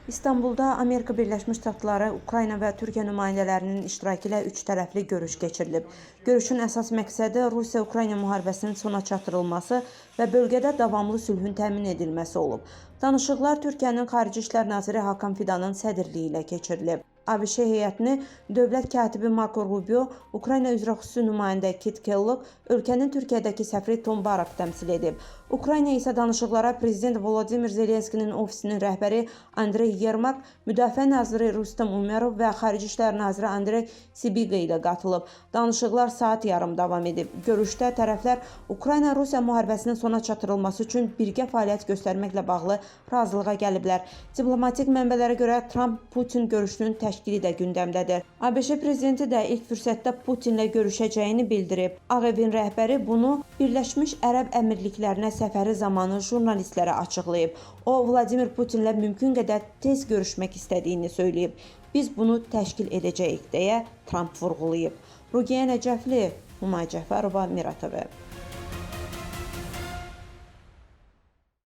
İstanbulda Amerika Birləşmiş Ştatları, Ukrayna və Türkiyə nümayəndələrinin iştirakı ilə üç tərəfli görüş keçirilib. Görüşün əsas məqsədi Rusiya-Ukrayna müharibəsinin sona çatdırılması və bölgədə davamlı sülhün təmin edilməsi olub. Danışıqlar Türkiyənin Xarici İşlər naziri Hakan Fidanın sədrliyi ilə keçirilib. ABŞ heyətini dövlət katibi Marco Rubio, Ukrayna üzrə xüsusi nümayəndə Kit Kellogg, ölkənin Türkiyədəki səfiri Tom Barrack təmsil edib. Ukrayna isə danışıqlara prezident Volodimir Zelenskinin ofisinin rəhbəri Andrey Yermak, Müdafiə naziri Rustam Umerov və Xarici İşlər naziri Andrey Sibiga ilə qatılıb. Danışıqlar saat yarım davam edib. Görüşdə tərəflər Ukrayna-Rusiya müharibəsinin sona çatdırılması üçün birgə fəaliyyət göstərməklə bağlı razılığa gəliblər. Diplomatik mənbələrə görə Tramp-Putin görüşünün təşkili də gündəmdədir. ABŞ prezidenti də ilk fürsətdə Putinlə görüşəcəyini bildirib. Ağ Evin rəhbəri bunu Birləşmiş Ərəb Əmirliklərinə səfəri zamanı jurnalistlərə açıqlayıb. O, Vladimir Putinlə mümkün qədər tez görüşmək istədiyini söyləyib. Biz bunu təşkil edəcəyik, deyə Tramp vurğulayıb. Ruqiyyə Nəcəfli, Humay Cəfərova, Mira TV.